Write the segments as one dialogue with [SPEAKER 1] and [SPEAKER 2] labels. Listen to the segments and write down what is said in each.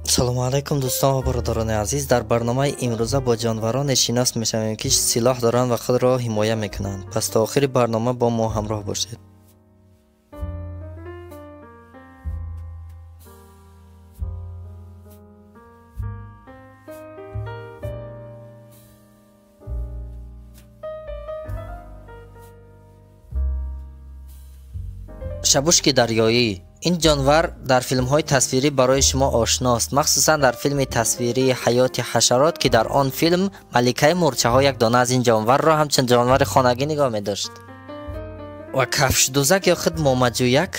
[SPEAKER 1] Салому алайкум дӯстон ва бародарони азиз. Дар барномаи имрӯза бо ҷонвароне шинос мешавем, ки силоҳ доранд ва худро ҳимоя мекунанд. Пас то охири барнома бо мо ҳамроҳ бошед. Шабушки дарёӣ. Ин ҷонвар дар филмҳои тасвирӣ барои шумо ошност, махсусан дар филми тасвирии ҳаёти ҳашарот, ки дар он филм маликаи мӯрчаҳо як дона аз ин ҷонварро ҳамчун ҷонвари хонагӣ нигоҳ медошт. Ва кафшдӯзак ё худ момаҷӯяк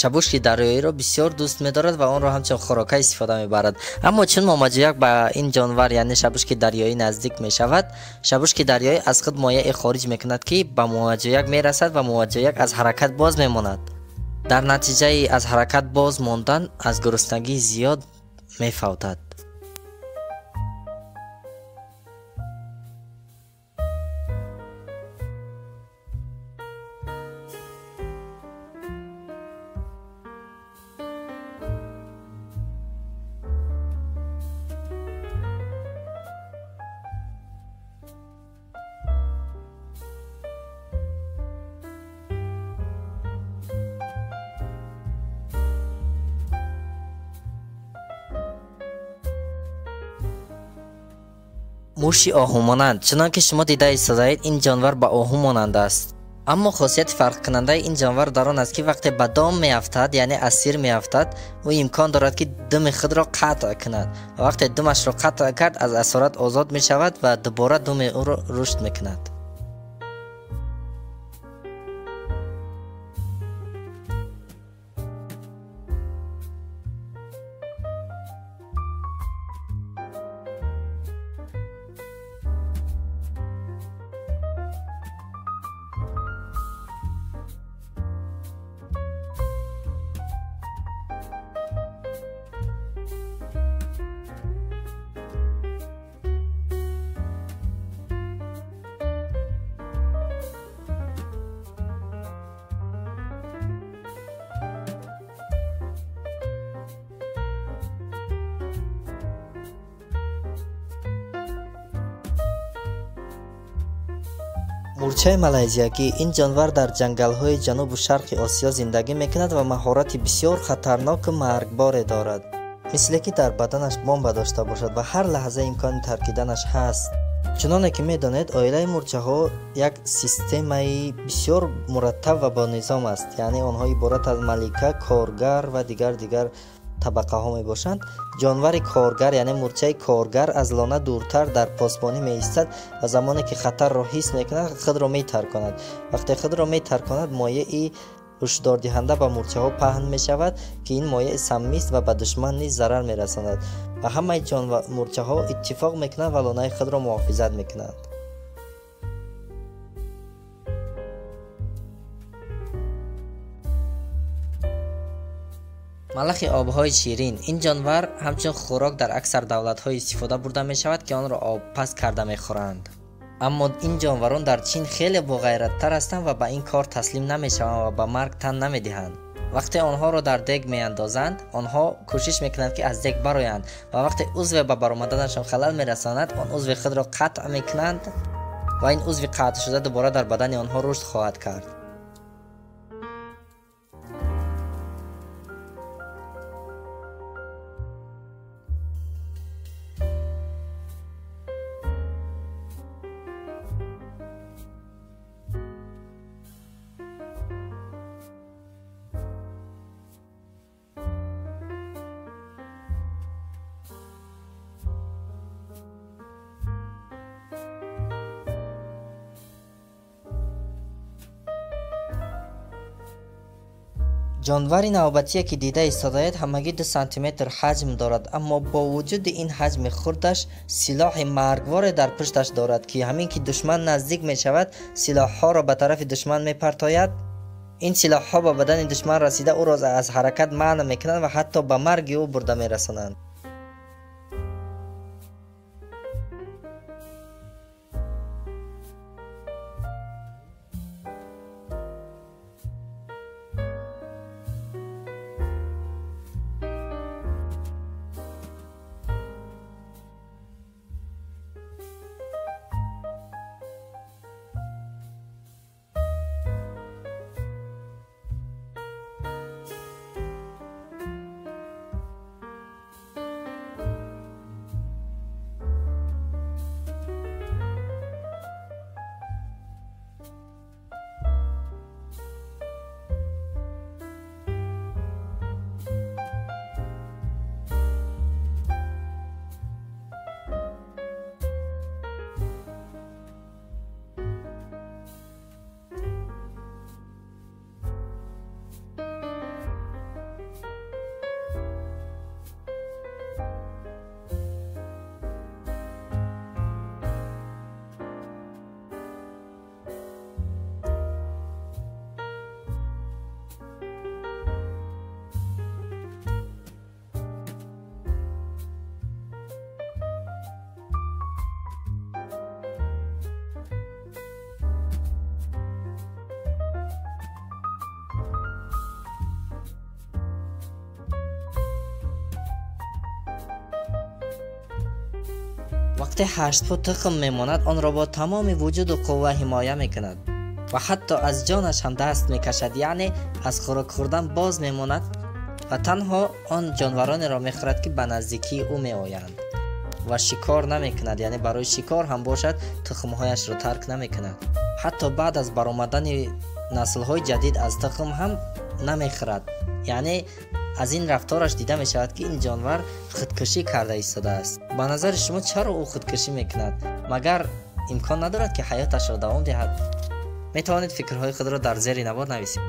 [SPEAKER 1] шабушки дарёиро бисёр дӯст медорад ва онро ҳамчун хӯрока истифода мебарад. Аммо чун момаҷӯяк ба ин ҷонвар, яъне шабушки дарёӣ, наздик мешавад, шабушки дарёӣ аз худ мояе хориҷ мекунад, ки ба момаҷӯяк мерасад ва момаҷӯяк аз ҳаракат боз мемонад. Дар натиҷаи аз ҳаракат боз мондан аз гуруснагии зиёд мефавтад. Муши оҳумонанд. Чунон ки шумо дида истодаед, ин ҷонвар ба оҳу монанд аст. Аммо хосияти фарқкунандаи ин ҷонвар дар он аст, ки вақте ба дом меафтад, яъне асир меафтад, ӯ имкон дорад, ки думи худро қатъ кунад. Ва вақте думашро қатъ кард, аз асорат озод мешавад ва дубора думи ӯро рушд мекунад. Мӯрчаи малайзиягӣ. Ин ҷонвар дар ҷангалҳои ҷанубу шарқи Осиё зиндагӣ мекунад ва маҳорати бисёр хатарноку маргборе дорад, мисле ки дар баданаш бомба дошта бошад ва ҳар лаҳза имкони таркиданаш ҳаст. Чуноне ки медонед, оилаи мӯрчаҳо як системаи бисёр мураттаб ва бонизом аст, яъне онҳо иборат аз малика, коргар ва дигар табақаҳо мебошанд. Ҷонвари коргар, яъне мӯрчаи коргар, аз лона дуртар дар посбонӣ меистад ва замоне ки хатарро ҳис мекунад, худро метарконад. Вақте худро метарконад, моеи ҳушдордиҳанда ба мӯрчаҳо паҳн мешавад, ки ин моеи саммист ва ба душман низ зарар мерасонад. Ва ҳамаи мӯрчаҳо иттифоқ мекунанд ва лонаи худро муҳофизат мекунанд. Малахи обҳои ширин. Ин ҷонвар ҳамчун хӯрок дар аксар давлатҳо истифода бурда мешавад, ки онро обпаз карда мехӯранд. Аммо ин ҷонварон дар Чин хеле боғайраттар ҳастанд ва ба ин кор таслим намешаванд ва ба марг тан намедиҳанд. Вақте онҳоро дар дег меандозанд, онҳо кӯшиш мекунанд, ки аз дег бароянд ва вақте узве ба баромаданашон халал мерасонад, он узви худро қатъ мекунанд ва ин узви қатъшуда дубора дар бадани онҳо рушд хоҳад кард. Ҷонвари навбатие, ки дида истодаед, ҳамагӣ 2 сантиметр ҳаҷм дорад, аммо бо вуҷуди ин ҳаҷми хурдаш силоҳи маргворе дар пушташ дорад, ки ҳамин ки душман наздик мешавад, силоҳҳоро ба тарафи душман мепартояд. Ин силоҳҳо ба бадани душман расида ӯро аз ҳаракат манъ мекунанд ва ҳатто ба марги ӯ бурда мерасонанд. Вақте ҳаштпо тухм мемонад, онро бо тамоми вуҷуду қувва ҳимоя мекунад ва ҳатто аз ҷонаш ҳам даст мекашад, яъне аз хӯрок хӯрдан боз мемонад ва танҳо он ҷонваронеро мехӯрад, ки ба наздикии ӯ меоянд ва шикор намекунад, яъне барои шикор ҳам бошад тухмҳояшро тарк намекунад. Ҳатто баъд аз баромадани наслҳои ҷадид аз тухм ҳам намехӯрад. Яъне аз ин рафтораш дида мешавад, ки ин ҷонвар худкушӣ карда истодааст. Ба назари шумо чаро ӯ худкушӣ мекунад? Магар имкон надорад, ки ҳаёташро давом диҳад? Метавонед фикрҳои худро дар зери навор нависед.